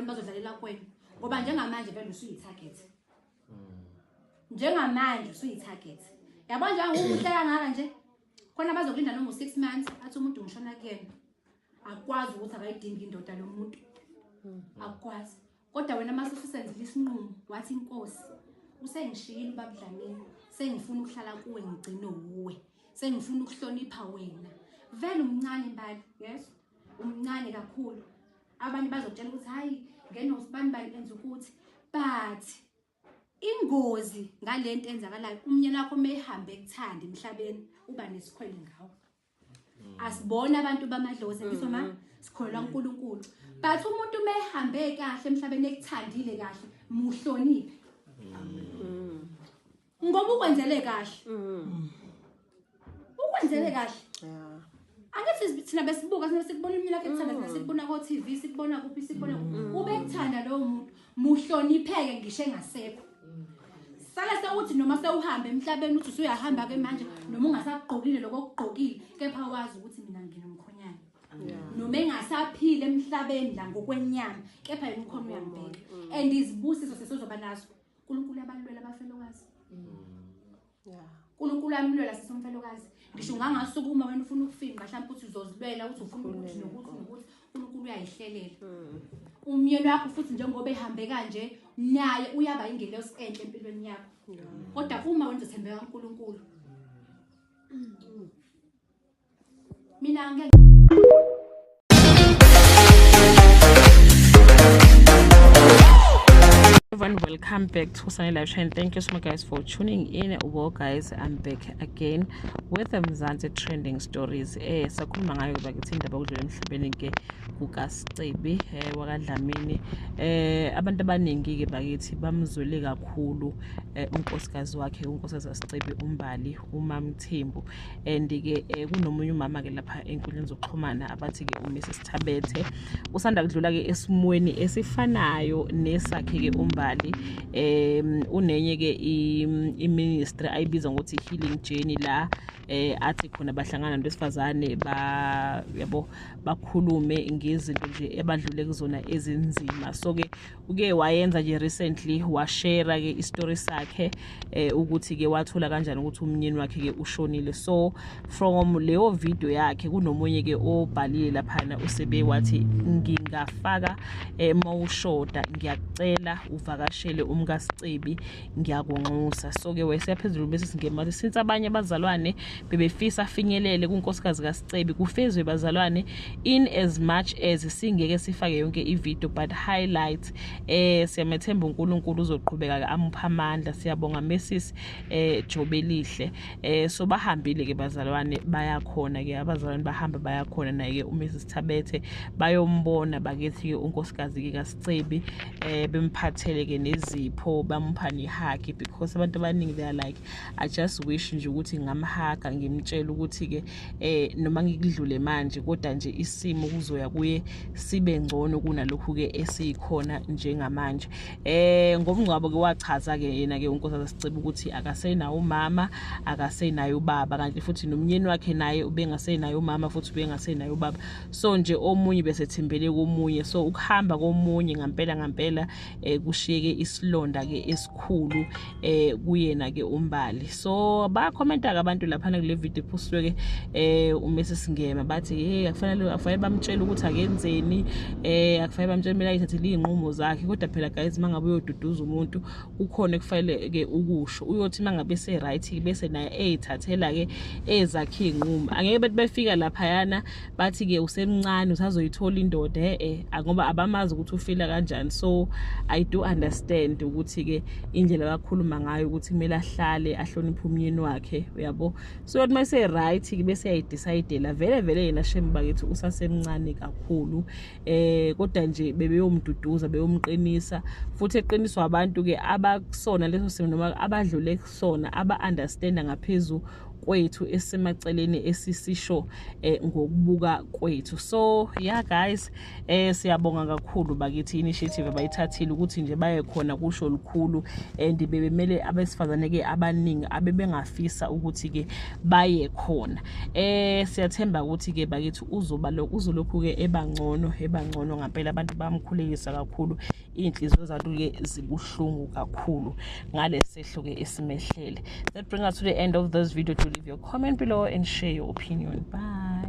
Abazalwane bazodlalela kuwena ngoba njengamanje vele usuyi-target. Njengamanje usuyi-target. Yabo nje umuhle kangaka nje, khona bazokulinda noma u-6 months, athi umuntu ngishona kuyena. Akwazi ukuthi akayidingi indoda lo muntu, akukwazi. Kodwa wena mase ususenzile isinqumo, wathi inkosi usengishiyile ubaba Dlamini, sengifuna ukuhlala kuwe, ngigcine wuwe, sengifuna ukuhlonipha wena. Vele umncane Mbali, yes, umncane kakhulu. Abanye bazokutshela ukuthi hayi, ngeno usibani bani enza ukuthi, but ingozi ngalento enzakalayo, umnyeni wakho mehambe ekuthanda emhlabeni uba nesikhwele ngawo. Asibona abantu bamadlozi, ngisho ma sikholwa uNkulunkulu, but umuntu mehambe kahle emhlabeni ekuthandile kahle, muhloniphe ngoba ukwenzele kahle, ukwenzele kahle. Angithi thina besibuka, thina sikubona imini lakhe ekuthanda, thina sikubona ko TV, sikubona kuphi, sikubona kuphi, ube kuthanda lowo muntu, muhlonipheke ngisho engasekho. Sala sewuthi noma sewuhambe emhlabeni, uthi usuyahamba ke manje, noma ungasakugqokile lokho okugqokile, kepha wazi ukuthi mina nginomkhonyana. Noma engasaphila emhlabeni la ngokwenyama, kepha yena ukhona uyangibheka, and izibusiso sesizoba nazo. uNkulunkulu abalwela abafelokazi. uNkulunkulu amlwela sisomfelokazi. Ngisho ungangasukuma wena ufuna ukufinqa mhlawumbe ukuthi uzozilwela, ukuthi ufuna ukuthi nokuthi nokuthi, uNkulunkulu uyayihlelela. Umyeni wakho futhi njengoba ehambe kanje, naye uyaba ingelosi enhle empilweni yakho, kodwa uma wenza uthembeka kuNkulunkulu. Mina angeke. Everyone, welcome back to Sunny Live Channel. Thank you so much, guys, for tuning in. Well, guys, I'm back again with the Mzansi trending stories. Sakhuluma ngayo bakithi indaba okudlula emhlabeni ke kukaSicebi wakaDlamini. Abantu abaningi ke bakithi bamzwele kakhulu unkosikazi wakhe, unkosikazi kaSicebi, uMbali uMamthembu, and ke kunomunye umama ke lapha enkundleni zokuxhumana abathi ke uMrs Thabethe usanda kudlula ke esimweni esifanayo nesakhe ke uMbali. Unenye ke i-ministry ayibiza ngokuthi healing journey, la athi khona bahlangana nabantu besifazane, ba yabo bakhulume ngezinto nje ebadlule kuzona ezinzima. So ke uke wayenza nje recently, washare ke istory sakhe ukuthi ke wathola kanjani ukuthi umnyeni wakhe ke ushonile. So from leyo video yakhe, kunomunye ke obhalile laphana usebe wathi, "Ngingafaka mawushoda, ngiyakucela uvakashele umkaSicebi, ngiyakunxusa." So ke wayeseyaphezulu bese singema since abanye abazalwane bebefisa afinyelele kunkosikazi kaSicebi, kufezwe bazalwane, in as much as singeke sifake yonke ivideo but highlight. Siyamethemba uNkulunkulu uzoqhubeka ke amupha amandla. Siyabonga Mrs Jobelihle. So bahambile ke bazalwane, bayakhona ke abazalwane, bahamba bayakhona naye ke uMrs Thabethe, bayombona bakithi ke unkosikazi ke kaSicebi, bemphathele ke nezipho, bampha nehug, because abantu abaningi they are like, "I just wish nje ukuthi ngamhaga, ngimtshela ukuthi ke noma ngikudlule manje, kodwa nje isimo kuzoya kuye sibe ngcono kunalokhu ke esikhona njengamanje." Ngomngcwabo ke wachaza ke yena ke unkosikazi Sicebi ukuthi akasenawo umama, akasenayo ubaba, kanti futhi nomnyeni wakhe naye ubengasenayo umama futhi ubengasenayo ubaba. So nje omunye besethembele komunye, so ukuhamba komunye ngampela ngampela kushiyeke isilonda ke esikhulu kuyena ke uMbali. So bayakhomenta ke abantu lapha kule video ephostwe ke uMrs Ngema, bathi hey, akufanele bamtshele ukuthi akenzeni, akufanele bamtshele, kumele ayithathele izinqumo zakhe. Kodwa phela guys, mangabe uyoduduza umuntu, kukhona ekufanele ke ukusho. Uyothi mangabe se right bese naye eyithathela ke ezakhe izinqumo. Angeke bethi befika laphayana bathi ke usemncane, usazoyithola indoda, ngoba abamazi ukuthi ufila kanjani. So I do understand ukuthi ke indlela abakhuluma ngayo ukuthi kumele ahlale ahloniphe umnyeni wakhe, uyabo. So yathi mase right ke bese yayidecidela vele vele yena. Shame bakithi, usasemncane kakhulu, kodwa nje bebeyomduduza, beyomqinisa, futhi eqiniswa abantu ke abakusona leso simo noma abadlule kusona, aba understand ngaphezulu. Kwethu esemaceleni esisisho ngokubuka kwethu. So yeah guys, siyabonga kakhulu bakithi, initiative abayithathile ukuthi nje baye khona kusho lukhulu, and bebemele abesifazane ke abaningi abebengafisa ukuthi ke baye khona. Siyathemba ukuthi ke bakithi uzoba uzolokhu ke ebangcono, ebangcono ngempela. Abantu bamkhulekisa kakhulu, iy'nhliziyo zabantu ke zibuhlungu kakhulu ngalesehlo ke esimehlele. That brings us to the end of this video. To leave your comment below and share your opinion. Bye.